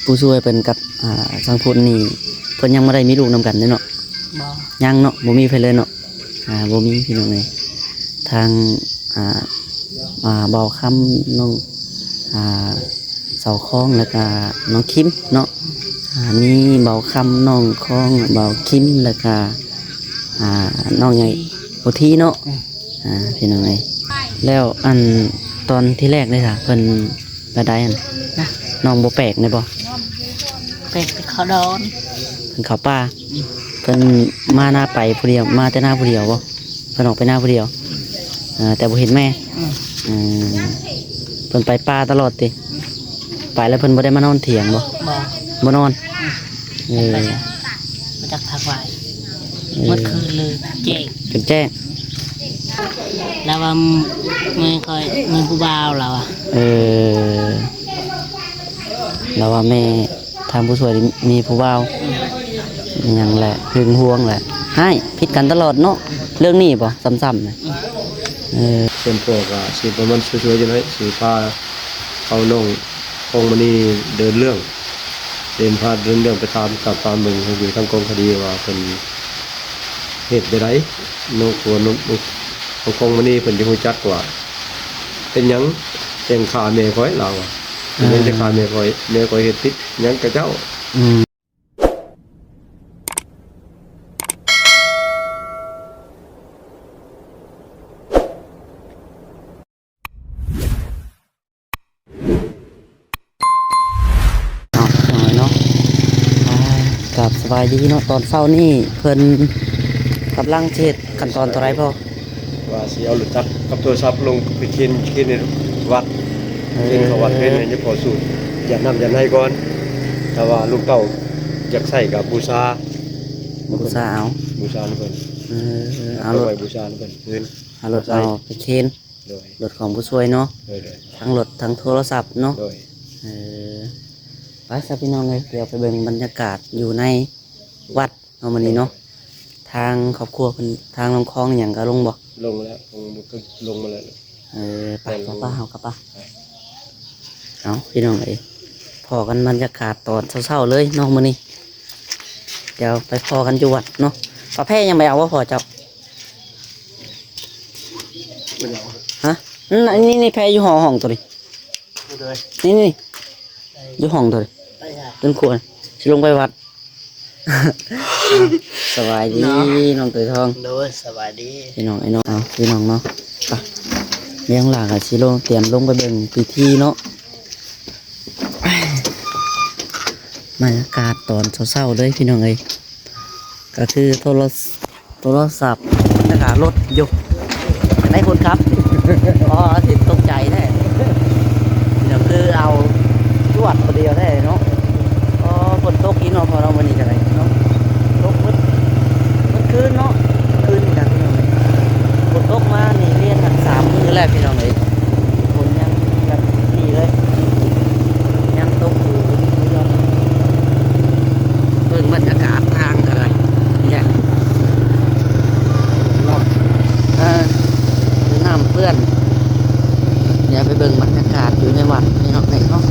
ຜູ້ຊ່ວຍເພິ່ນກັບ ອ່າ ທາງພຸ້ນນີ້ ເພິ່ນຍັງບໍ່ໄດ້ມີລູກນຳກັນເດ້ເນາະ? ບໍ່ ຍັງເນາະ ບໍ່ມີໃຜເລີຍເນາະ. ອ່າ ບໍ່ມີ ພີ່ນ້ອງເອີຍ. ທາງ ອ່າ ອ່າ ບ່າວຄຳ ນ້ອງ ອ່າ ສາວຄອງ ແລ້ວກະນ້ອງຄິມເນາະ. ອ່າ ມີບ່າວຄຳ ນ້ອງຄອງ ບ່າວຄິມ ແລ້ວກະ ອ່າ ນ້ອງຫຍັງ ໂອທີເນາະ. ອືມ ອ່າ ພີ່ນ້ອງເອີຍ ແລ້ວອັນຕອນທີແລກເດ້ຊະ ເພິ່ນລາຍໄດ້ຫັ້ນ ນະ ນ້ອງບໍ່ແປກແດ່ບໍ່? ແປກແຕ່ເຂົ້າດອນ ເພິ່ນເຂົ້າປ່າ. ອືມ ເພິ່ນມານາໄປຜູ້ດຽວ ມາແຕ່ນາຜູ້ດຽວບໍ່? ເພິ່ນອອກໄປນາຜູ້ດຽວ. ອືມ ເອີ ແຕ່ບໍ່ເຫັນແມ່. ອືມ ເອີ ເພິ່ນໄປປ່າຕະຫຼອດຕິ? ອືມ ໄປແລ້ວເພິ່ນບໍ່ໄດ້ມານອນຖຽງບໍ່? ບໍ່ ບໍ່ນອນ. ອືມ ເອີ ໄປ ບໍ່ຈັກພັກໄວ້ ເອີ ໝົດຄືນເລີຍ ແຈ້ງ ຈົນແຈ້ງ. ລາວວ່າແມ່ຂ້ອຍມີຜູ້ບ່າວ ລາວວ່າ. ເອີ ລາວວ່າແມ່ ທາງຜູ້ຊ່ວຍນີ້ມີຜູ້ບ່າວ. ອືມ ຫຍັງແຫຼະ ຫຶງຫວງແຫຼະ ຮ້າຍຜິດກັນຕະຫຼອດເນາະ. ເລື່ອງນີ້ບໍ່ ຊ້ຳໆນະ? ອືມ ເອີ ສ່ວນພໍ່ກໍຊິປະມານຊ່ວຍໆ ຈັ່ງໃດ ຊິພາເອົານ້ອງຄອງມະນີເດີນເລື່ອງ ເດີນ ພາເດີນເລື່ອງໄປຖາມ ຕາມ ຕາມເບິ່ງຢູ່ທາງກອງຄະດີວ່າເພິ່ນເຮັດແນວໃດເນາະ. ເພາະວ່ານ້ອງ ນ້ອງຄອງມະນີເພິ່ນຈະຮູ້ຈັກວ່າເປັນຫຍັງຈັ່ງຂ້າແມ່ຂ້ອຍ ລາວວ່າ ເປັນຫຍັງຈັ່ງຂ້າແມ່ຂ້ອຍ ແມ່ຂ້ອຍເຮັດຜິດຫຍັງກັບເຈົ້າ. ອືມ ເອົາ ເອົາເນາະ ອ່າ ກາບສະບາຍດີເນາະ. ຕອນເຊົ້ານີ້ເພິ່ນກຳລັງຊິເຮັດຂັ້ນຕອນຕົວໃດພໍ່? ວ່າຊິເອົາລົດຈັກກັບໂທລະສັບລົງໄປເຂັນ ເຂັນໃນວັດ ເອີ ເຂັນເຂົ້າວັດ ເຂັນໃຫ້ພໍ່ສູບຢາດນ້ຳຢາດໃນກ່ອນ. ຖ້າວ່າລູກເຕົ້າຢາກໃຊ້ກໍບູຊາ ບູຊາເອົາ ບູຊານຳເພິ່ນ. ເອີ ເອົາລົດ ເອົາໄວ້ບູຊານຳເພິ່ນ ເງິນ ເອົາລົດເອົາໄປເຂັນ ໂດຍ ລົດຂອງຜູ້ຊ່ວຍເນາະ. ໂດຍ ໂດຍ ທັງລົດທັງໂທລະສັບເນາະ. ໂດຍ ເອີ ໄປຊະພີ່ນ້ອງເອີຍ ດຽວໄປເບິ່ງບັນຍາກາດຢູ່ໃນວັດເນາະມື້ນີ້ເນາະ. ໂດຍ ທາງຄອບຄົວເພິ່ນ ທາງນ້ອງຄອງອີ່ຫຍັງກໍລົງບໍ່? ລົງແລ້ວ ລົງ ລົງມາແລ້ວ. ເອີ ໄປ ໄປ ໄປ ເຮົາກໍໄປ. ເອົາ ພີ່ນ້ອງເອີຍ ພໍ້ກັນບັນຍາກາດຕອນເຊົ້າໆເລີຍເນາະມື້ນີ້. ດຽວໄປພໍ້ກັນຢູ່ວັດເນາະ. ປາແພຍັງໄປເອົາບໍ່ພໍ່ເຈົ້າ? ບໍ່ໄດ້ເອົາ. ຮະ? ນັ້ນ ນີ້ ນີ້ແພຢູ່ຫ້ອງ ຫ້ອງໂຕນີ້. ໂດຍ ນີ້ ນີ້ ໄດ້ ຢູ່ຫ້ອງໂຕນີ້. ໄດ້ ຕົ້ນຂົວ ຊິລົງໄປວັດ. ສະບາຍດີ ເນາະ ນ້ອງເຕີຍທອງ. ໂດຍ ສະບາຍດີ ພີ່ນ້ອງ ອ້າຍນ້ອງ ເອົາ ພີ່ນ້ອງເນາະ. ໄປ ເລື່ອງຫຼາຍກໍຊິລົງ ຕຽມລົງໄປເບິ່ງພິທີເນາະ. ບັນຍາກາດຕອນເຊົ້າໆເລີຍ ພີ່ນ້ອງເອີຍ ກໍຄືໂທລະ ໂທລະສັບ ແລ້ວກໍລົດຢູ່ໃນຄົນຂັບ. ອໍ ຊິຕົກໃຈແທ້ ດຽວຄືເອົາຈວດຄົນດຽວແທ້ເນາະ. ອໍ ຝົນຕົກອີກເນາະ ພໍເນາະ ມື້ນີ້ກໍໄດ້ເນາະ ຕົກໝົດ ໝົດຄືນເນາະ ຄືນນີ້ນະ ພີ່ນ້ອງເອີຍ. ຝົນຕົກມານີ້ລຽນກັນສາມມື້ແລ້ວ ພີ່ນ້ອງເອີຍ. ຝົນຍັງແບບນີ້ເລີຍ ຍັງຕົກຢູ່. ເບິ່ງບັນຍາກາດທາງກໍໄດ້ ເອີ ນ້ຳເປື້ອນ. ດຽວໄປເບິ່ງບັນຍາກາດຢູ່ໃນວັດ ພີ່ນ້ອງເອີຍເນາະ.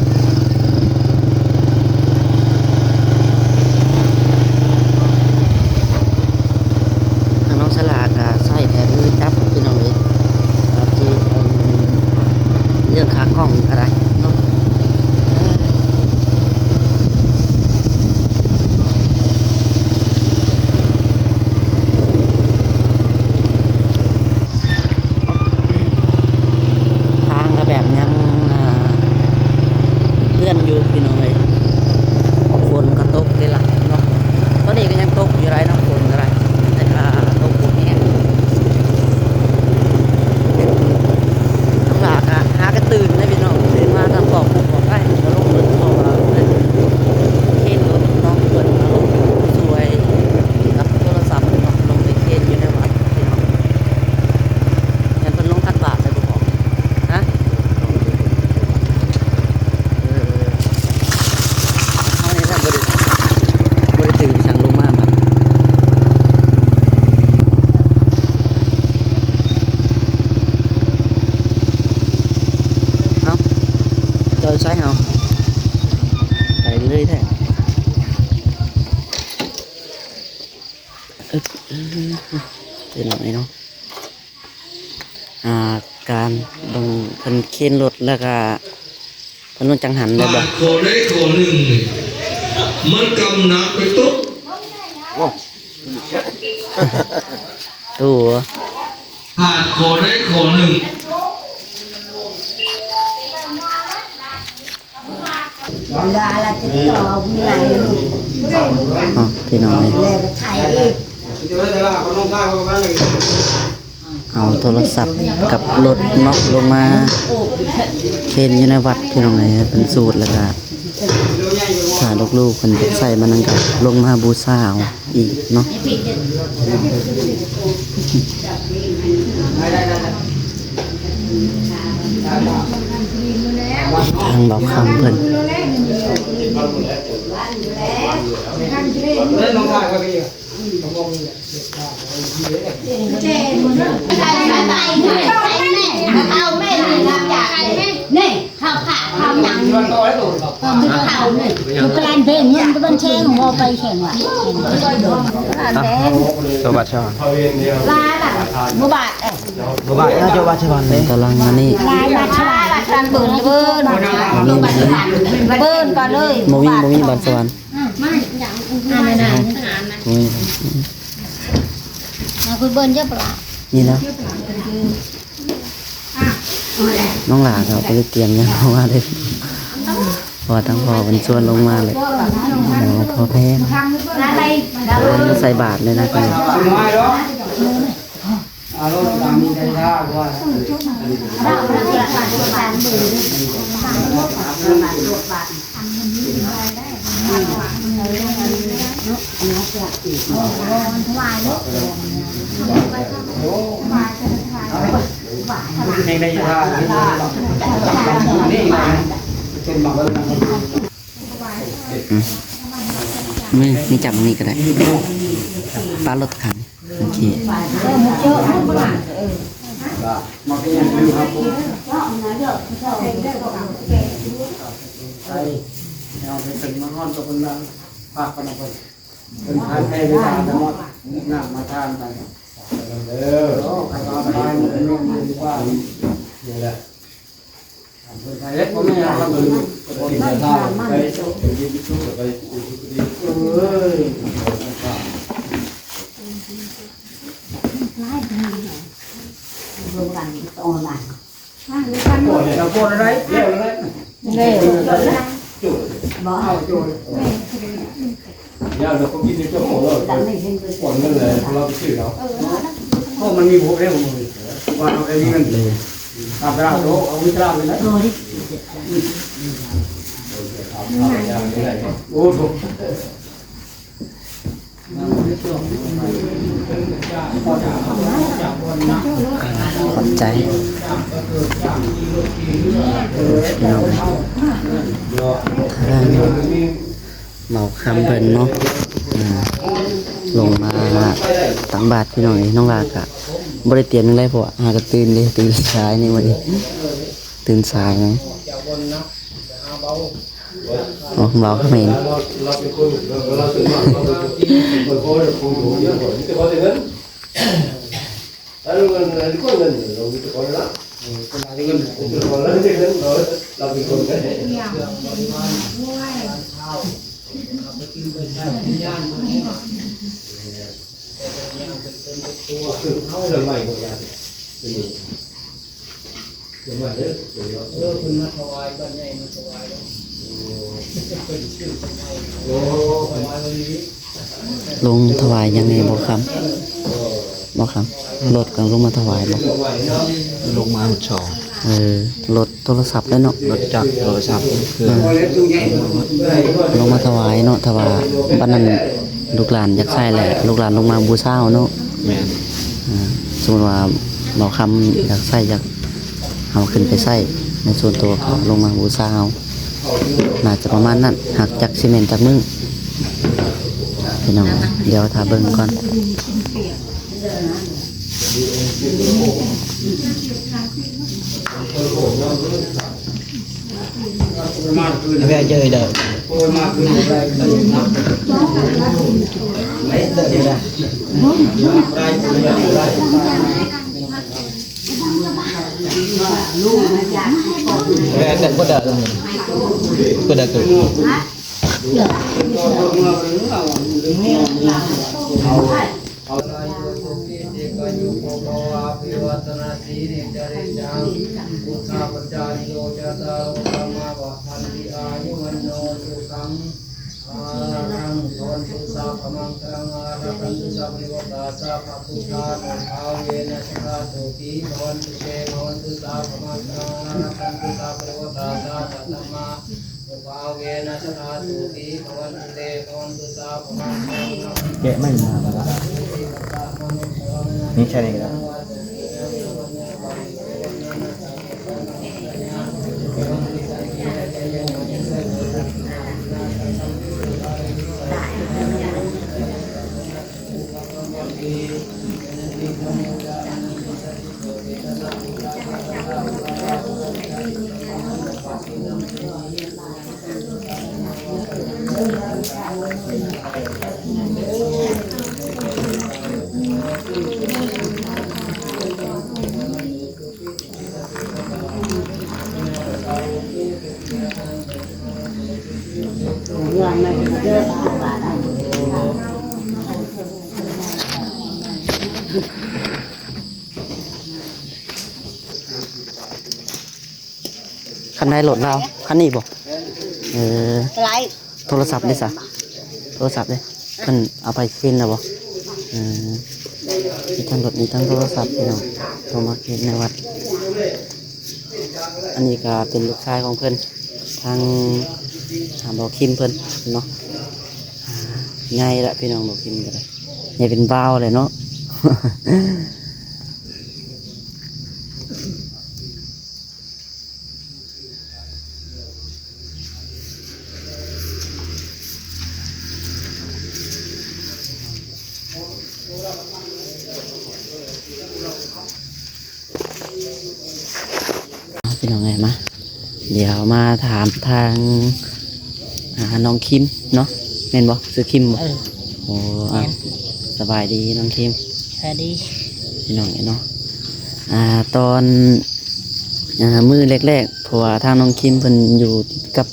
ທາງນ້ອງສາລາກໍໃຊ້ແຕ່ມືຈັບ ພີ່ນ້ອງເອີຍ ກໍຄືເປັນ ເລີຍແທ້. ອຶບ ອືມ ເປັນຫຍັງເນາະ ອາ ການເບິ່ງເພິ່ນເຄນລົດ ແລ້ວກະເພິ່ນລົງຈັງຫັນແມ່ນບໍ່? ຂາດຂໍ້ໃດຂໍ້ໜຶ່ງນີ້ ມັນກຳໜັກໄປຕົກ ໂອ້ ຂາດຂໍ້ໃດຂໍ້ໜຶ່ງ. ອ້າວ ພີ່ນ້ອງເອີຍ ເອົາໂທລະສັບກັບລົດເນາະ ລົງມາເຄນຢູ່ໃນວັດ ພີ່ນ້ອງເອີຍ ເພິ່ນສູດ ແລ້ວກະຖ້າລູກໆເພິ່ນຢາກໃຊ້ ບາດນັ້ນກະລົງມາບູຊາເອົາ ອີກເນາະ. ທາງບ່າວຄຳເພິ່ນ ເອົາແມ່ນ ນີ້ ເຂົ້າຂາເຂົ້າຫຍັງ ເຂົ້ານີ້ ຢູ່ກະລານເພງ ເງິນກະບັນແຊງ ບໍ່ໄປແຂ່ງວ່າ ໂຕບາດຊະຫວັນ ລາລະ ບໍ່ບາດ ເອີ ບໍ່ບາດ ເຈົ້າບາດຊະຫວັນເດ້ ກຳລັງອັນນີ້ ລາບາດຊະຫວັນ ເບິ່ງເບິ່ງ ບໍ່ມີ ບໍ່ມີ ເບິ່ງກ່ອນເລີຍ ບໍ່ມີ ບໍ່ມີບາດຊະຫວັນ ອັນນັ້ນນະ ບໍ່ມີ ມາຄຸຍເບິ່ງເຈົ້າປະລະ ນີ້ນະ. ນ້ອງຫຼ້າກໍບໍ່ໄດ້ຕຽມຫຍັງມາເລີຍ ເພາະວ່າທາງພໍ່ເພິ່ນຊວນລົງມາເລີຍ ໝໍພໍ່ແພງ ໃສ່ບາດເລີຍນະ ອືມ ນີ້ ນີ້ຈັບນີ້ກໍໄດ້ ປາລົດຄັນ ໂອເຄ ເພິ່ນໃຫ້ເວລາມາຮອດ ນ້ຳມາທານໄປ ເອີ ໃຫ້ເຂົາໄປ ນີ້ແຫຼະ ເພິ່ນໃຫ້ເຮັດ ບໍ່ແມ່ນເຮົາກໍເລີຍ ເອີຍ ເຮົາບໍ່ໄດ້ ເດ້ ບໍ່ເອົາໂຈນ ຢ່າເລີຍ ເຂົາກິນຢູ່ເຈົ້າຂອງເຮົາ ປ່ອຍເງິນແຫຼະ ເຮົາໄປຊື້ເອົາ ເພາະມັນມີພວກເຮົາ ວ່າເຮົາໄດ້ມີເງິນ ຕາມຕະຫຼາດໂລກ ເອົາເງິນຕະຫຼາດໄປໄດ້ ໂອ້ໂຫ. ຂອບໃຈ ພີ່ນ້ອງ ທາງບ່າວຄຳເພິ່ນເນາະ ອາ ລົງມາຕັກບາດ ພີ່ນ້ອງເອີຍ ນ້ອງຫຼ້າກະບໍ່ໄດ້ຕຽມຫຍັງເລີຍ ເພາະວ່າຫາກະຕື່ນເດ້ ຕື່ນສາຍນີ້ມື້ນີ້ ຕື່ນສາຍນະ. ໂອ້ ເວົ້າຂະເໝນ ເອີ ເພິ່ນມາຖວາຍ ບ້ານໃຫຍ່ມາຖວາຍເນາະ ເພິ່ນຊື້ຕົ້ນໄມ້ ໂອ້ ຖວາຍວັນນີ້ ລົງຖວາຍຫຍັງແດ່ ບ່າວຄຳ ບ່າວຄຳ ລົດກໍລົງມາຖວາຍບໍ່? ລົງມາຫົດສອງ ເອີ ລົດໂທລະສັບເດ້ເນາະ ລົດຈັກ ໂທລະສັບ ເຄື່ອງ ເອີ ລົງມາຖວາຍເນາະ ຖ້າວ່າປານນັ້ນ ລູກຫຼານຢາກໃຊ້ແຫຼະ ລູກຫຼານລົງມາບູຊາເນາະ ແມ່ນ ອາ ສົມມຸດວ່າບ່າວຄຳຢາກໃຊ້ ຢາກເອົາຂຶ້ນໄປໃຊ້ໃນສ່ວນຕົວ ກໍລົງມາບູຊາເອົາ ໜ້າຈະປະມານນັ້ນ ຫາກຈັກຊິແມ່ນຈັກມື້ ພີ່ນ້ອງ ດຽວຖ້າເບິ່ງກ່ອນ. ອືມ ແວ່ເຈີເດີ ແວ່ເຈີເດີ ເດີ. Ayu sukhī dīghāyuko bhava. Abhivādanasīlissa niccaṃ vuḍḍhāpacāyino cattāro dhammā vaḍḍhanti āyu vaṇṇo sukhaṃ balaṃ. Bhavantu sabbamaṅgalaṃ rakkhantu sabbadevatā sabbabuddhānubhāvena sadā sotthī bhavantu te. Bhavantu sabbamaṅgalaṃ rakkhantu sabbadevatā sabbadhammā ແກະໄມ້ມາລະ ນີ້ໃສ່ນີ້ກໍໄດ້. ຄັນໃດລົດລາວ ຄັນນີ້ບໍ່? ເອີ ໄລ ໂທລະສັບເດ້ຊະ? ໂທລະສັບເດ້ ເພິ່ນເອົາໄປຄືນແລ້ວບໍ່? ເອີ ມີທັງລົດ ມີທັງໂທລະສັບ ພີ່ນ້ອງ ໂທມາຄືນໃນວັດ. ອັນນີ້ກໍເປັນລູກຊາຍຂອງເພິ່ນ ທາງ ອ່າ ບ່າວຄິມເພິ່ນເນາະ. ອ່າ ໃຫຍ່ລະພີ່ນ້ອງ ບ່າວຄິມກໍໄດ້ ໃຫຍ່ເປັນບ່າວແລ້ວເນາະ. ພີ່ນ້ອງເອີຍ ມາ ດຽວມາຖາມທາງ ອ່າ ນ້ອງຄິມເນາະ ແມ່ນບໍ່? ຊື່ຄິມບໍ່? ເອີ ໂອ້ ອ່າ ແມ່ນ ສະບາຍດີນ້ອງຄິມ. ສະບາຍດີ ພີ່ນ້ອງເອີຍເນາະ. ອ່າ ຕອນ ອ່າ ມື້ແລກໆ ເພາະວ່າທາງນ້ອງຄິມເພິ່ນຢູ່ຕິດກັບ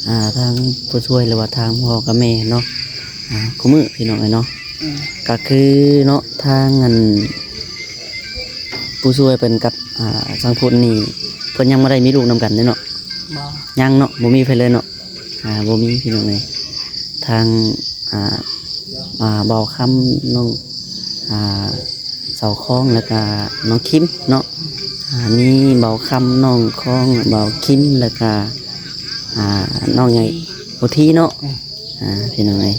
ອ່າ ທາງຜູ້ຊ່ວຍ ຫຼືວ່າທາງພໍ່ກັບແມ່ເນາະ ອ່າ ຄູ່ມື້ ພີ່ນ້ອງເອີຍເນາະ. ອືມ ກໍຄືເນາະ ທາງອັນ ຜູ້ຊ່ວຍເພິ່ນກັບ ອ່າ ທາງພຸ້ນນີ້ ເພິ່ນຍັງບໍ່ໄດ້ມີລູກນຳກັນເດ້ເນາະ? ບໍ່ ຍັງເນາະ ບໍ່ມີໃຜເລີຍເນາະ. ອ່າ ບໍ່ມີ ພີ່ນ້ອງເອີຍ ທາງ ອ່າ ອ່າ ບ່າວຄຳ ນ້ອງ ອ່າ ສາວຄອງ ແລ້ວກະນ້ອງຄິມເນາະ. ອ່າ ມີບ່າວຄຳ ນ້ອງຄອງ ບ່າວຄິມ ແລ້ວກະ ອ່າ ນ້ອງຫຍັງ ໂອທີເນາະ. ອືມ ອ່າ ພີ່ນ້ອງເອີຍ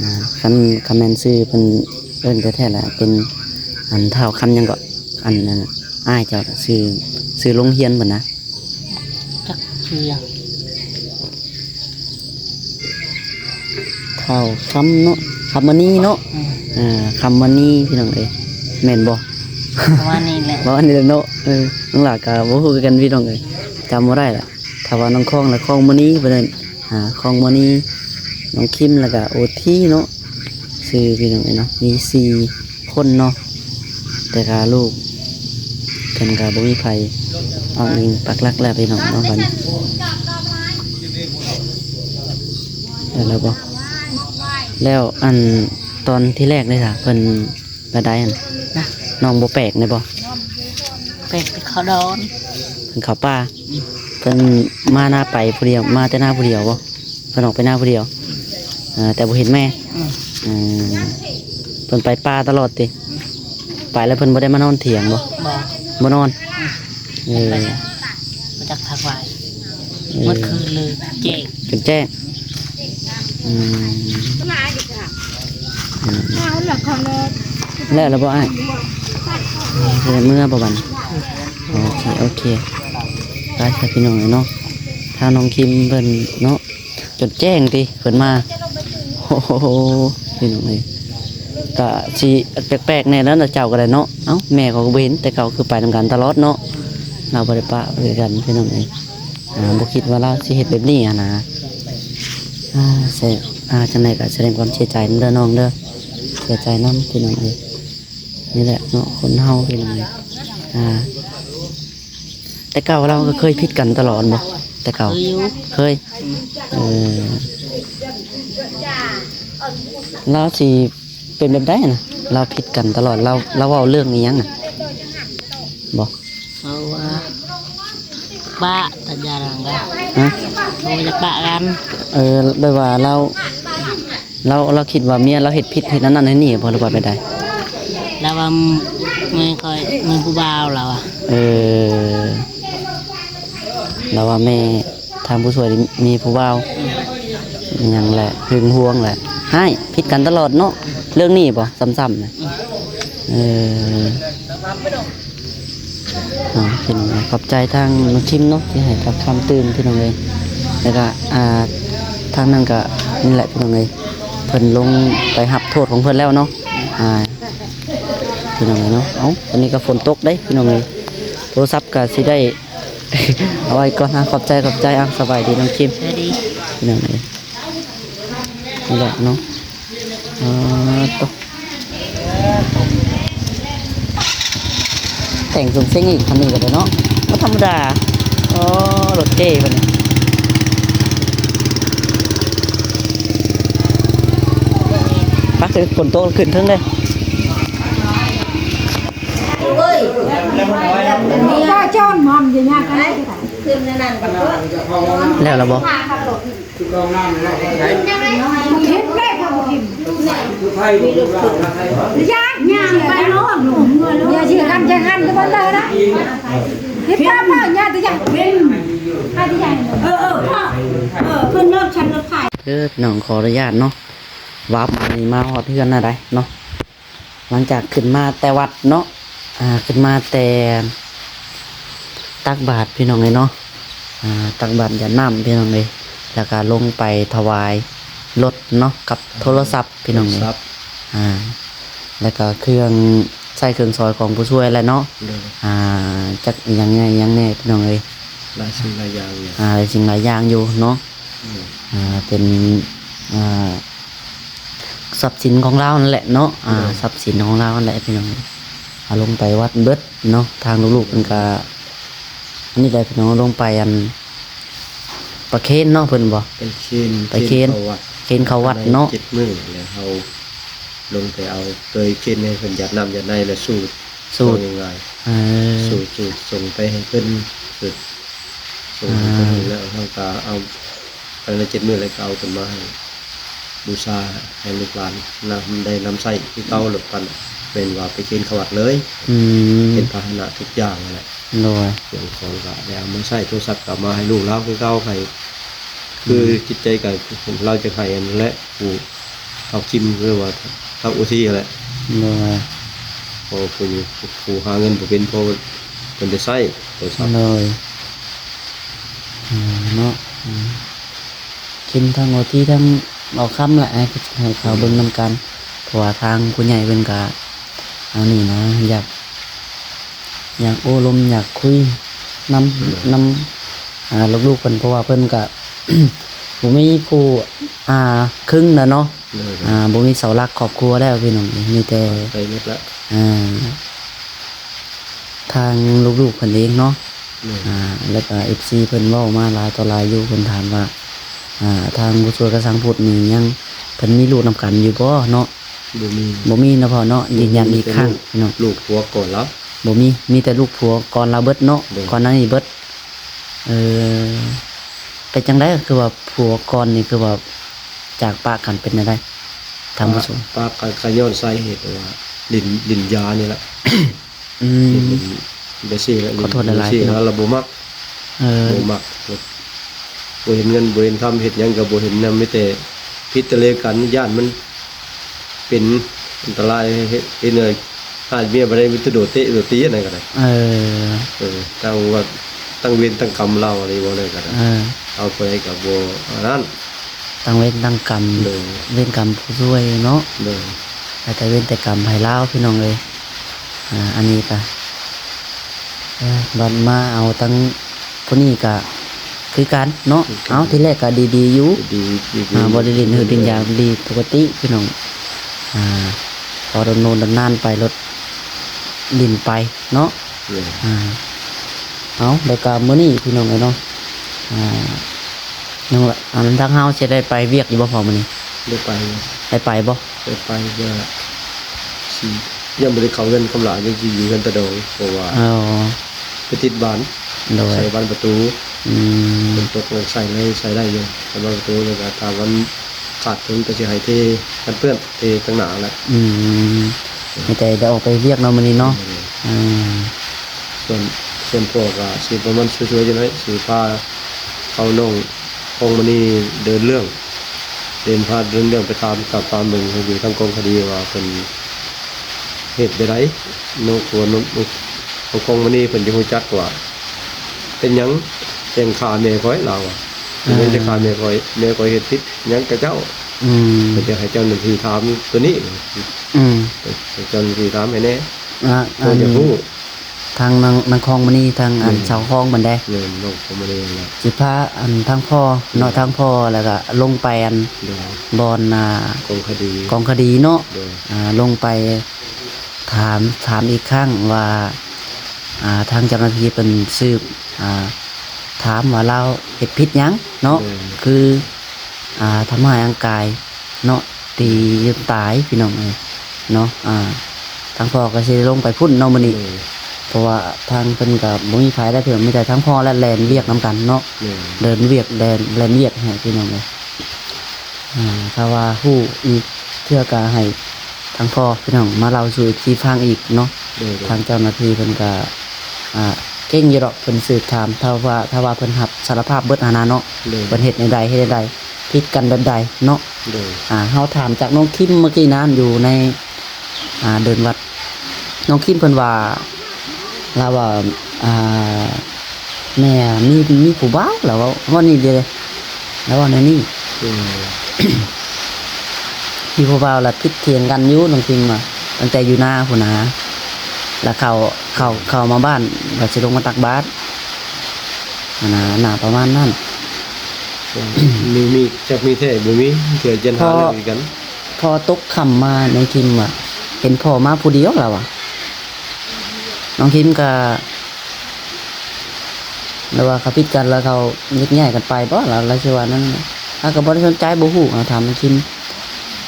ອ່າ ຄັນ ຄັນແມ່ນຊື່ເພິ່ນເອີ້ນແທ້ໆລະ ເປັນ ອັນ ທ້າວຄຳຫຍັງເກາະ ອັນ ອັນ ອ້າຍເຈົ້າ ຊື່ ຊື່ໂຮງຮຽນເພິ່ນນະ? ຈັກຊື່ຫຍັງ ທ້າວຄຳເນາະ ຄຳມະນີເນາະ. ອືມ ອ່າ ຄຳມະນີ ພີ່ນ້ອງເອີຍ ແມ່ນບໍ່? ປະມານນີ້ແຫຼະ ປະມານນີ້ແຫຼະເນາະ. ເອີ ນ້ອງຫຼ້າກໍບໍ່ຮູ້ຄືກັນ ພີ່ນ້ອງເອີຍ ຈຳບໍ່ໄດ້ລະ. ຖ້າວ່ານ້ອງຄອງລະ ຄອງມະນີ ເພິ່ນເອີ້ນ ອ່າ ຄອງມະນີ ນ້ອງຄິມ ແລ້ວກະໂອທີເນາະ ຊື່ ພີ່ນ້ອງເອີຍເນາະ ມີສີ່ຄົນເນາະ. ແຕ່ກະລູກເພິ່ນກະບໍ່ມີໃຜ ເອົາອີງປັກຫຼັກແລ້ວ ພີ່ນ້ອງເນາະ. ບັດນີ້ແລ້ວບໍ່? ແລ້ວອັນຕອນທີແລກເດ້ສະ ເພິ່ນ ແບບໃດຫັ້ນ ນະ ນ້ອງບໍ່ແປກແມ່ນບໍ່? ແປກແຕ່ເຂົ້າດອນ ເພິ່ນເຂົ້າປ່າ. ອືມ ເພິ່ນມານາໄປຜູ້ດຽວ ມາແຕ່ນາຜູ້ດຽວບໍ່? ເພິ່ນອອກໄປນາຜູ້ດຽວ ເອີ ແຕ່ບໍ່ເຫັນແມ່. ອືມ ເອີ ເພິ່ນໄປປ່າຕະຫຼອດຕິ? ອືມ ໄປແລ້ວເພິ່ນບໍ່ໄດ້ມານອນຖຽງບໍ່? ບໍ່ ບໍ່ນອນ. ອືມ ເອີ ໄປ ບໍ່ຈັກພັກໄວ້ ເອີ ໝົດຄືນເລີຍ ແຈ້ງ ຈົນແຈ້ງ. ອືມ ອືມ ແລ້ວລະບໍ່ອ້າຍ? ເອີ ເມືອບໍ່ບັດນີ້? ໂອເຄ ໂອເຄ ໄປຊະ ພີ່ນ້ອງເອີຍເນາະ. ທາງນ້ອງຄິມເພິ່ນເນາະ ຈົນແຈ້ງຕິເພິ່ນມາ. ໂອ້ໂຫ ພີ່ນ້ອງເອີຍ ກະຊິແປກໆແດ່ແລ້ວນະ ເຈົ້າກໍໄດ້ເນາະ. ເອົ້າ ແມ່ເຂົາກໍບໍ່ເຫັນ ແຕ່ເກົ່າຄືໄປນຳກັນຕະຫຼອດເນາະ ລາວບໍ່ໄດ້ປະຄືກັນ ພີ່ນ້ອງເອີຍ. ອ່າ ບໍ່ຄິດວ່າລາວຊິເຮັດແບບນີ້ຫັ້ນນະ. ອ່າ ແສ ອ່າ ຈັ່ງໃດກໍສະແດງຄວາມເສຍໃຈນຳເດີນ້ອງເດີ ເສຍໃຈນຳພີ່ນ້ອງເອີຍ. ນີ້ແຫຼະເນາະ ຄົນເຮົາພີ່ນ້ອງເອີຍ. ອ່າ ແຕ່ເກົ່າລາວກໍເຄີຍຜິດກັນຕະຫຼອດບໍ່? ແຕ່ເກົ່າ ເຄີຍຢູ່ ເຄີຍ. ອືມ ເອີ ລາວຊິເປັນແບບໃດນະ? ລາວຜິດກັນຕະຫຼອດ ລາວ ລາວເວົ້າເລື່ອງອີ່ຫຍັງນະ? ບໍ່ ເວົ້າວ່າປະ ສັນຍາກັນ ຮະ? ເວົ້າຢາກປະກັນ. ເອີ ແບບວ່າລາວ ລາວ ລາວຄິດວ່າເມຍລາວເຮັດຜິດ ເຮັດອັນນັ້ນເຮັດນີ້ບໍ່ ຫຼືວ່າແບບໃດ? ລາວວ່າແມ່ຂ້ອຍມີຜູ້ບ່າວ ລາວວ່າ. ເອີ ລາວວ່າແມ່ທາງຜູ້ຊ່ວຍນີ້ມີຜູ້ບ່າວ. ອືມ ຫຍັງແຫຼະ ຫຶງຫວງແຫຼະ ຮ້າຍ ຜິດກັນຕະຫຼອດເນາະ. ເລື່ອງນີ້ບໍ່ ຊ້ຳໆນະ? ອືມ ເອີ ອ່າ ເປັນ ຂອບໃຈທາງນ້ອງຄິມເນາະ ທີ່ໃຫ້ປາກຄຳຕື່ມ ພີ່ນ້ອງເອີຍ. ແລ້ວກະ ອ່າ ທາງນັ້ນກະນີ້ແຫຼະ ພີ່ນ້ອງເອີຍ ເພິ່ນລົງໄປຮັບໂທດຂອງເພິ່ນແລ້ວເນາະ. ອ່າ ພີ່ນ້ອງເອີຍເນາະ ເອົ້າ ຕອນນີ້ກະຝົນຕົກເດ້ ພີ່ນ້ອງເອີຍ. ໂທລະສັບກະຊິໄດ້ເອົາໄວ້ກ່ອນ. ອ່າ ຂອບໃຈ ຂອບໃຈ. ອ່າ ສະບາຍດີນ້ອງຄິມ ສະບາຍດີ ພີ່ນ້ອງເອີຍ. ນີ້ແຫຼະເນາະ ອ່າ ໂຕ ແຕ່ງສຸງເສັງອີກ ຄັນນີ້ກໍໄດ້ເນາະ ບໍ່ທຳມະດາ. ໂອ້ ລົດເກ້ເພິ່ນ ໄປ ຝົນຕົກຂຶ້ນເທິງເດ້. ແລ້ວລະບໍ່? ເອີ ພີ່ນ້ອງ ຂໍອະນຸຍາດເນາະ ວາບມານີ້ ມາຮອດເຮືອນນະໄດ໋ເນາະ. ຫຼັງຈາກຂຶ້ນມາແຕ່ວັດເນາະ ອ່າ ຂຶ້ນມາແຕ່ຕັກບາດ ພີ່ນ້ອງເອີຍເນາະ ອ່າ ຕັກບາດຢາດນ້ຳ ພີ່ນ້ອງເອີຍ ແລ້ວກະລົງໄປຖວາຍລົດເນາະ ກັບໂທລະສັບ ພີ່ນ້ອງເອີຍ ໂທລະສັບ ອ່າ ແລ້ວກະເຄື່ອງໃຊ້ເຄື່ອງສອຍຂອງຜູ້ຊ່ວຍແຫຼະເນາະ ໂດຍ ອ່າ ຈັກອີ່ຫຍັງແດ່ ອີ່ຫຍັງແດ່ ພີ່ນ້ອງເອີຍ ຫຼາຍສິ່ງຫຼາຍຢ່າງຢູ່ ອ່າ ຫຼາຍສິ່ງຫຼາຍຢ່າງຢູ່ເນາະ ໂດຍ ອ່າ ເປັນ ອ່າ ຊັບສິນຂອງລາວນັ້ນແຫຼະເນາະ ອ່າ ໂດຍ ຊັບສິນຂອງລາວນັ້ນແຫຼະ ພີ່ນ້ອງ ເອົາລົງໄປວັດເບິດເນາະ ທາງລູກໆເພິ່ນກະ ອັນນີ້ແຫຼະ ພີ່ນ້ອງ ລົງໄປ ອັນ ປະເຄນເນາະ ເພິ່ນບໍ່ ໄປເຄນ ໄປເຄນ ເຄນເຂົ້າວັດ ເຄນເຂົ້າວັດເນາະ ເຈັດມື້ແລ້ວ ເຮົາລົງໄປເອົາ ໂດຍເຄນໃຫ້ເພິ່ນຢາດນ້ຳຢາດໃນ ແລ້ວສູດ ສູດ ເວົ້າງ່າຍໆ ເອີ ສູດ ສູດ ສົ່ງໄປໃຫ້ເພິ່ນ ສູດ ສົ່ງໃຫ້ເພິ່ນ ອ່າ ແລ້ວເຮົາກະເອົາ ພາຍໃນເຈັດມື້ແລ້ວກະເອົາຂຶ້ນມາໃຫ້ບູຊາໃຫ້ລູກຫຼານນຳ ໄດ້ນຳໃຊ້ຄືເກົ່າ ແລ້ວກະແມ່ນວ່າໄປເຄນເຂົ້າວັດເລີຍ ອືມ ເປັນພາຫະນະທຸກຢ່າງຫັ້ນແຫຼະ ໂດຍ ເຄື່ອງຂອງກະໄດ້ເອົາມາໃຊ້ ໂທລະສັບກະເອົາມາໃຫ້ລູກລາວຄືເກົ່າ ໃຫ້ ຄື ອືມ ຈິດໃຈກະລາວຈະໃຫ້ຫັ້ນແຫຼະ ຜູ້ ເຮົາຄິມ ຫຼືວ່າເຮົາໂອທີຫັ້ນແຫຼະ ໂດຍ ເພາະຜູ້ ຜູ້ຫາເງິນບໍ່ເປັນ ເພາະເພິ່ນໄດ້ໃຊ້ໂທລະສັບ ໂດຍ ເນາະ ອືມ ຄິມທັງໂອທີທັງເອົາຄຳແຫຼະ ໃຫ້ ໃຫ້ເຂົາເບິ່ງນຳກັນ ເພາະວ່າທາງຜູ້ໃຫຍ່ເພິ່ນກະ ອັນນີ້ນະ ຢາກ ຢາກໂອ້ລົມ ຢາກຄຸຍນຳ ໂດຍ ນຳ ອ່າ ລູກໆເພິ່ນ ເພາະວ່າເພິ່ນກະ ບໍ່ມີຜູ້ ອ່າ ຄຶງນະເນາະ ໂດຍ ອ່າ ບໍ່ມີເສົາຫຼັກຄອບຄົວແລ້ວພີ່ນ້ອງ ມີແຕ່ ໄປໝົດລະ ອ່າ ທາງລູກໆເພິ່ນເອງເນາະ ໂດຍ ອ່າ ແລ້ວກະເອັຟຊີເພິ່ນເວົ້າມາຫຼາຍຕໍ່ຫຼາຍຢູ່ ເພິ່ນຖາມວ່າ ອ່າ ທາງຜູ້ຊ່ວຍກະສັງພຸດນີ້ຍັງ ເພິ່ນມີລູກນຳກັນຢູ່ບໍ່ເນາະ? ບໍ່ມີ ບໍ່ມີເນາະພໍ່ເນາະ ຢືນຢັນອີກຄັ້ງເນາະ ລູກຜົວກ່ອນລາວ ບໍ່ມີ ມີແຕ່ລູກຜົວກ່ອນລາວເບິດເນາະ ໂດຍ ກ່ອນໜ້ານີ້ເບິດ ເອີ ເປັນຈັ່ງໃດ ຄືວ່າຜົວກ່ອນນີ້ ຄືວ່າຈາກປະກັນ ເປັນແນວໃດ ທ່ານຜູ້ຊົມ? ປະກັນກະຍ້ອນສາເຫດວ່າຫຼິ້ນ ຫຼິ້ນຢານີ້ແຫຼະ ອືມ ເປັນຈັ່ງຊີ້ແຫຼະ ຂໍໂທດຫຼາຍໆ ແລ້ວລາວບໍ່ມັກ ເອີ ບໍ່ມັກ ບໍ່ເຫັນເງິນ ບໍ່ເຫັນຄຳ ເຮັດຫຍັງກະບໍ່ເຫັນນຳ ມີແຕ່ຜິດແຕ່ເລກັນ ຢ້ານມັນເປັນອັນຕະລາຍ ເຮັດ ເຮັດໃຫ້ທາດເມຍບໍ່ໄດ້ ມີແຕ່ໂດດເຕະໂດດຕີ ອັນນັ້ນກະໄດ້ ເອີ ເອີ ຕັ້ງວ່າ ຕັ້ງເວນຕັ້ງກຳລາວ ອັນນີ້ເວົ້າແລ້ວກະໄດ້ ເອີ ເອົາຜູ້ໃດກະບໍ່ອັນນັ້ນ ຕັ້ງເວນຕັ້ງກຳ ໂດຍ ເວນກຳຜູ້ຊ່ວຍເນາະ ໂດຍ ໃຫ້ແຕ່ເວນແຕ່ກຳໃຫ້ລາວ ພີ່ນ້ອງເອີຍ ອ່າ ອັນນີ້ກະ ເອີ ບັດມາເອົາທັງຜູ້ນີ້ກະ ຄືກັນເນາະ. ຄືກັນ ເອົ້າ ທີແລກກໍດີໆຢູ່ ດີໆ ດີໆ ອ່າ ບໍ່ໄດ້ຫຼິ້ນຮືດຫຼິ້ນຢາ ດີປົກກະຕິພີ່ນ້ອງ. ອ່າ ພໍດົນໂນນດົນນານໄປລົດຫຼິ້ນໄປເນາະ. ແມ່ນ ອ່າ ເອົ້າ ແລ້ວກໍມື້ນີ້ພີ່ນ້ອງເອີຍເນາະ ອ່າ ຍັງວ່າ ອັນ ທາງເຮົາຊິໄດ້ໄປວຽກຢູ່ບໍ່ພໍ່ມື້ນີ້? ໄດ້ໄປ ໄດ້ໄປບໍ່? ໄດ້ໄປ ກໍຊິ ຍັງບໍ່ໄດ້ເຂົ້າເຮືອນຄຳຫຼາຍ ຍັງຊິຢູ່ເຮືອນຕາດອງ ເພາະວ່າ ອໍ ໄປຕິດບ້ານ ໂດຍ ໃສ່ບານປະຕູ. ອືມ ຝົນຕົກມັນໃສ່ໄດ້ ໃສ່ໄດ້ຢູ່ ໃສ່ບານປະຕູ ແລ້ວກໍຖ້າມັນຂາດເຖິງກໍຊິໃຫ້ເທກັນເປື້ອນ ເທຂ້າງໜ້າແຫຼະ. ອືມ ມີແຕ່ໄດ້ອອກໄປວຽກເນາະມື້ນີ້ເນາະ. ອືມ ອືມ ສ່ວນ ສ່ວນພໍ່ກໍຊິປະມານຊ່ວຍໆ ຈັ່ງໃດ ຊິພາເອົານ້ອງ ຂອງມື້ນີ້ເດີນເລື່ອງ ເດີນ ພາເດີນເລື່ອງໄປຖາມ ຕາມ ຕາມເບິ່ງຢູ່ທາງກອງຄະດີວ່າເພິ່ນເຮັດແນວໃດເນາະ. ເພາະວ່ານ້ອງ ນ້ອງຂອງມື້ນີ້ເພິ່ນຈະຮູ້ຈັກວ່າເປັນຫຍັງຈັ່ງຂ້າແມ່ຂ້ອຍ ລາວວ່າ ເປັນຫຍັງ ອ່າ ຈັ່ງຂ້າແມ່ຂ້ອຍ ແມ່ຂ້ອຍເຮັດຜິດຫຍັງກັບເຈົ້າ? ອືມ ເພິ່ນຈະໃຫ້ເຈົ້າໜ້າທີ່ຖາມຕົວນີ້. ອືມ ໃຫ້ເຈົ້າໜ້າທີ່ຖາມໃຫ້ແດ່ ອ່າ ເພິ່ນຢາກຮູ້. ທາງນາງ ນາງຄອງມະນີ ທາງອັນ ແມ່ນ ຊາວຄອງເພິ່ນເດ້ ແມ່ນ ນ້ອງຄອງມະນີນັ້ນແຫຼະ ຊິພາອັນທາງພໍ່ເນາະ ແມ່ນ ທາງພໍ່ ແລ້ວກະລົງໄປອັນ ໂດຍ ບ່ອນ ອ່າ ກອງຄະດີ ກອງຄະດີເນາະ ໂດຍ ອ່າ ລົງໄປຖາມ ຖາມອີກຄັ້ງວ່າ ອ່າ ທາງເຈົ້າໜ້າທີ່ເພິ່ນສືບ ອ່າ ຖາມວ່າລາວເຮັດຜິດຫຍັງເນາະ ແມ່ນ ຄື ອ່າ ທຳຮ້າຍຮ່າງກາຍເນາະ ຕີຈົນຕາຍພີ່ນ້ອງເອີຍເນາະ. ອ່າ ທາງພໍ່ກໍຊິໄດ້ລົງໄປພຸ້ນເນາະມື້ນີ້ ໂດຍ ເພາະວ່າທາງເພິ່ນກໍບໍ່ມີໃຜໄດ້ເພີ່ມ ມີແຕ່ທາງພໍ່ແຫຼະແລ່ນວຽກນຳກັນເນາະ ແມ່ນ ເດີນວຽກ ແລ່ນ ແລ່ນວຽກໃຫ້ພີ່ນ້ອງເອີຍ. ອ່າ ຖ້າວ່າຮູ້ອີກເທື່ອກໍໃຫ້ທາງພໍ່ພີ່ນ້ອງມາເລົ່າສູ່ເອັຟຊີຟັງອີກເນາະ ໂດຍ ໂດຍ ທາງເຈົ້າໜ້າທີ່ເພິ່ນກໍ ອ່າ ເກັ່ງຢູ່ດອກ ເພິ່ນສືບຖາມ ຖ້າວ່າ ຖ້າວ່າເພິ່ນຮັບສາລະພາບເບິດຫັ້ນນະເນາະ ໂດຍ ເພິ່ນເຮັດແນວໃດ ເຮັດແນວໃດ ຜິດກັນແບບໃດເນາະ. ໂດຍ ອ່າ ເຮົາຖາມຈາກນ້ອງຄິມເມື່ອກີ້ນັ້ນ ຢູ່ໃນ ອ່າ ເດີ່ນວັດ ນ້ອງຄິມເພິ່ນວ່າ ລາວວ່າ ອ່າ ແມ່ມີ ມີຜູ້ບ່າວ ລາວເວົ້າ ເວົ້ານີ້ເດ້ ລາວເວົ້າແນວນີ້ ອືມ ມີຜູ້ບ່າວລະຜິດຖຽງກັນຢູ່ ນ້ອງຄິມວ່າ ຕັ້ງແຕ່ຢູ່ນາພຸ້ນນາ ລະເຂົ້າ ເຂົ້າ ເຂົ້າມາບ້ານ ລະຊິລົງມາຕັກບາດຫັ້ນນາ ໜ້າປະມານນັ້ນ. ມີ ມີ ຈັກມີແທ້ບໍ່ມີ ເທື່ອຈະຫາເລື່ອງໃສ່ກັນ. ພໍຕົກຄ່ຳມາ ນ້ອງຄິມວ່າ ເຫັນພໍ່ມາຜູ້ດຽວ ລາວວ່າ ນ້ອງຄິມກໍ ຫຼືວ່າເຂົາຜິດກັນແລ້ວເຂົາແຍກຍ້າຍກັນໄປບໍ ລາວ ລາວຊິວ່ານັ້ນ ລາວກໍບໍ່ໄດ້ສົນໃຈ ບໍ່ຮູ້ ເຮົາຖາມນ້ອງຄິມ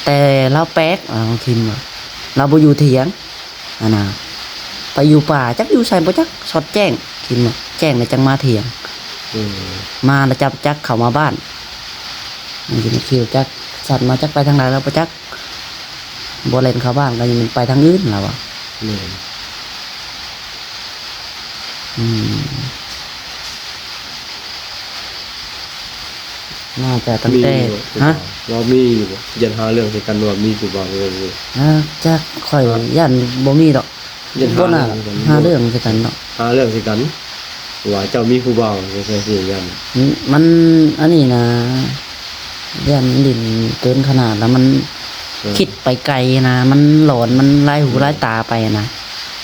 ແຕ່ລາວແປກ ນ້ອງຄິມວ່າ ລາວບໍ່ຢູ່ຖຽງຫັ້ນນະ ໄປຢູ່ປ່າ ຈັກຢູ່ໃສບໍ່ຈັກ ຊອດແຈ້ງ ຄິມວ່າ ແຈ້ງແລ້ວຈັ່ງມາຖຽງ ອືມ ມາແລ້ວຈັບຈັກເຂົ້າມາບ້ານ ມັນຊິມາຂີ່ລົດຈັກສັນມາ ຈັກໄປທາງໃດລາວບໍ່ຈັກ ບໍ່ແລ່ນເຂົ້າບ້ານກໍຍັງໄປທາງອື່ນລາວວ່າ ແມ່ນ ອືມ ໜ້າຈະຕັ້ງແຕ່ ມີຢູ່ບໍ່ ຮະ ວ່າມີຢູ່ບໍ່ ຢ້ານຫາເລື່ອງໃສ່ກັນ ວ່າມີຜູ້ບ່າວ ເອີ ຮະ ຈັກ ຂ້ອຍຢ້ານບໍ່ມີດອກ ຢ້ານ ບໍ່ໜ້າຫາເລື່ອງໃສ່ກັນ ຫາເລື່ອງໃສ່ກັນເນາະ ຫາເລື່ອງໃສ່ກັນ ວ່າເຈົ້າມີຜູ້ບ່າວຈັ່ງຊີ້ ຢ້ານ ອືມ ມັນ ອັນນີ້ນະ ຢ້ານຫຼິ້ນເກີນຂະໜາດ ແລ້ວມັນ ເອີ ຄິດໄປໄກນະ ມັນຫຼອນ ມັນຫຼາຍຫູ ເອີ ຫຼາຍຕາໄປນະ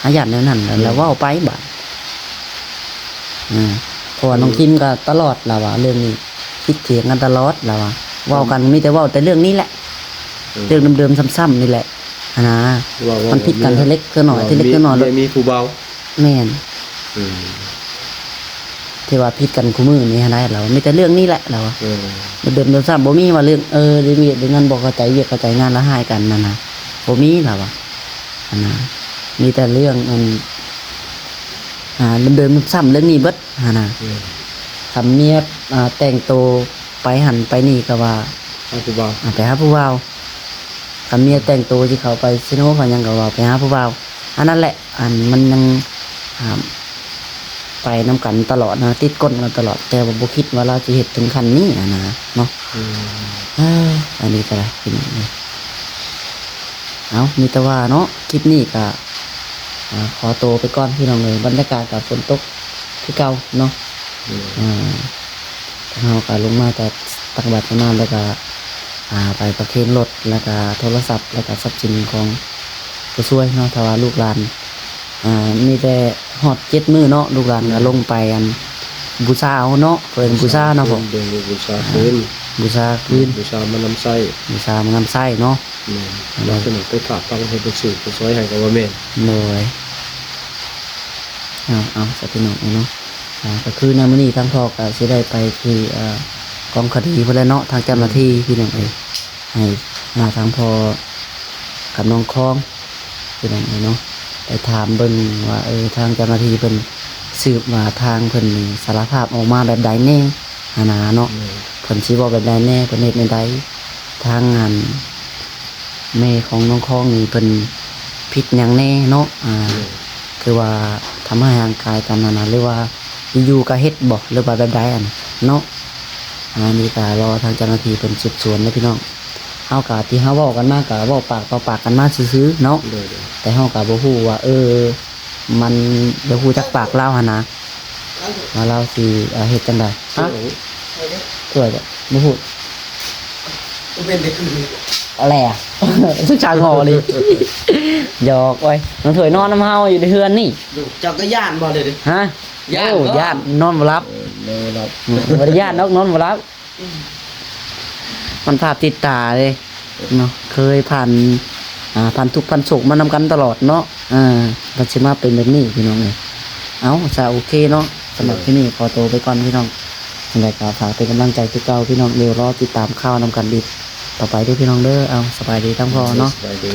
ຫາຢ້ານແນວນັ້ນ ເອີ ແລ້ວເວົ້າໄປບາດ ເອີ ເພາະວ່າ ເອີ ນ້ອງຄິມກໍຕະຫຼອດລາວວ່າ ເລື່ອງນີ້ຜິດຖຽງກັນຕະຫຼອດລາວວ່າ ເອີ ເວົ້າກັນມີແຕ່ເວົ້າແຕ່ເລື່ອງນີ້ແຫຼະ ເອີ ເລື່ອງເດີມໆຊ້ຳໆນີ້ແຫຼະ ຫັ້ນນະ ວ່າ ວ່າ ມັນຜິດກັນເທື່ອເລັກເທື່ອໜ້ອຍ ເທື່ອເລັກເທື່ອໜ້ອຍ ເມຍມີຜູ້ບ່າວ ແມ່ນ ອືມ ທີ່ວ່າຜິດກັນຄູ່ມື້ນີ້ຫັ້ນໃດ໋ ລາວວ່າມີແຕ່ເລື່ອງນີ້ແຫຼະ ລາວວ່າ ເອີ ເດີມໆຊ້ຳໆ ບໍ່ມີວ່າເລື່ອງ ເອີ ເລື່ອງວຽກເລື່ອງງານ ບໍ່ເຂົ້າໃຈວຽກເຂົ້າໃຈງານ ລະຮ້າຍກັນຫັ້ນນະ ບໍ່ມີ ລາວວ່າ ຫັ້ນນະ ມີແຕ່ເລື່ອງອັນ ອ່າ ເດີມໆຊ້ຳໆ ເລື່ອງນີ້ເບິດ ຫັ້ນນະ ອືມ ຄັນເມຍ ອ່າ ແຕ່ງໂຕໄປຫັ້ນໄປນີ້ກໍວ່າ ຫາຜູ້ບ່າວ ອ່າ ໄປຫາຜູ້ບ່າວ ຄັນເມຍແຕ່ງໂຕຊິເຂົ້າໄປເຊໂນເຂົ້າຫຍັງກໍວ່າໄປຫາຜູ້ບ່າວ ອັນນັ້ນແຫຼະ ອັນມັນຍັງ ອ່າ ໄປນຳກັນຕະຫຼອດນະ ຕິດກົ້ນກັນຕະຫຼອດ ແຕ່ວ່າບໍ່ຄິດວ່າລາວຊິເຮັດເຖິງຂັ້ນນີ້ຫັ້ນນະເນາະ ອືມ ເອີ ອັນນີ້ກໍໄດ້ ເປັນ ເອົາ ມີແຕ່ວ່າເນາະ ຄລິບນີ້ກໍ ອ່າ ຂໍໂຕໄປກ່ອນພີ່ນ້ອງເອີຍ ບັນຍາກາດກໍຝົນຕົກຄືເກົ່າເນາະ ອືມ ອ່າ ເຮົາກໍລົງມາຈາກຕັກບາດຕະນານ ແລ້ວກໍ ອ່າ ໄປປະເຄນລົດ ແລ້ວກໍໂທລະສັບ ແລ້ວກໍຊັບສິນຂອງຜູ້ຊ່ວຍເນາະ ຖ້າວ່າລູກຫຼານ ອ່າ ມີແຕ່ຮອດເຈັດມື້ເນາະ ລູກຫຼານກໍ ອືມ ລົງໄປອັນ ບູຊາເອົາເນາະ ເພິ່ນບູຊາເນາະພໍ່. ໂດຍ ບູຊາຄືນ ບູຊາຄືນ ບູຊາມານຳໃຊ້ ບູຊາມານຳໃຊ້ເນາະ. ແມ່ນ ແລ້ວເພິ່ນໄປຝາກຝັງໃຫ້ເພິ່ນຊື້ເພິ່ນຊ່ອຍໃຫ້ກໍບໍ່ແມ່ນ. ໂດຍ ເອົາ ເອົາ ຊະພີ່ນ້ອງເອີຍເນາະ. ອ່າ ກໍຄືໃນມື້ນີ້ທາງພໍ່ກໍຊິໄດ້ໄປທີ່ ເອີ ກອງຄະດີພຸ້ນແຫຼະເນາະ ທາງເຈົ້າໜ້າທີ່ ອືມ ພີ່ນ້ອງເອີຍ ໃຫ້ ອ່າ ທາງພໍ່ກັບນ້ອງຄອງ ພີ່ນ້ອງເອີຍເນາະ ໄປຖາມເບິ່ງວ່າ ເອີ ທາງເຈົ້າໜ້າທີ່ເພິ່ນສືບວ່າທາງເພິ່ນນີ້ສາລະພາບອອກມາແບບໃດແດ່ຫັ້ນນະເນາະ. ແມ່ນ ເພິ່ນຊິເວົ້າແບບໃດແດ່ ເພິ່ນເຮັດແນວໃດ ທາງອັນ ແມ່ຂອງນ້ອງຄອງນີ້ເພິ່ນຜິດຫຍັງແດ່ເນາະ ອ່າ ແມ່ນ ຄືວ່າທຳຮ້າຍຮ່າງກາຍກັນຫັ້ນນະ ຫຼືວ່າຢູ່ໆກໍເຮັດບໍ່ ຫຼືວ່າແບບໃດຫັ້ນເນາະ. ອັນນີ້ກໍລໍທາງເຈົ້າໜ້າທີ່ເພິ່ນສືບສວນເດີພີ່ນ້ອງ. ເຮົາກໍທີ່ເຮົາເວົ້າກັນມາກໍເວົ້າປາກຕໍ່ປາກກັນມາຊື່ໆເນາະ. ໂດຍໆ ແຕ່ເຮົາກໍບໍ່ຮູ້ວ່າ ເອີ ມັນບໍ່ຮູ້ຈັກປາກລາວຫັ້ນນະ ວ່າລາວຊິ ເອີ ເຮັດຈັ່ງໃດ. ຮະ? ໂດຍ ບໍ່ຮູ້ ເປັນໄດ້ຄືນີ້ ອະແຫຼະ ສຶກສາງໍນີ້ ຫຍອກໄວ້. ນ້ອງຖ້ວຍນອນນຳເຮົາຢູ່ໃນເຮືອນນີ້ ເຈົ້າກໍຢ້ານບໍ່ເດ? ຮະ? ຢ້ານ ໂອ້ ບໍ່? ຢ້ານ ນອນບໍ່ຫຼັບ. ເອີ ນອນບໍ່ຫຼັບ ອືມ ບໍ່ໄດ້ຢ້ານດອກ ນອນບໍ່ຫຼັບ. ອືມ ມັນພາບຕິດຕາເດ້ເນາະ ເຄີຍຜ່ານ ອ່າ ຜ່ານທຸກຜ່ານໂສກມານຳກັນຕະຫຼອດເນາະ. ເອີ ມັນຊິມາເປັນແບບນີ້ພີ່ນ້ອງເອີຍ. ເອົາ ຊະ ໂອເຄເນາະ ສຳລັບ ໂດຍ ຄລິບນີ້ຂໍໂຕໄປກ່ອນພີ່ນ້ອງ. ຈັ່ງໃດກໍຝາກເປັນກຳລັງໃຈຄືເກົ່າພີ່ນ້ອງ ດຽວລໍຕິດຕາມຂ່າວນຳກັນອີກຕໍ່ໄປເດີພີ່ນ້ອງເດີ. ເອົາ ສະບາຍດີທັງພໍ່ເນາະ ສະບາຍດີ.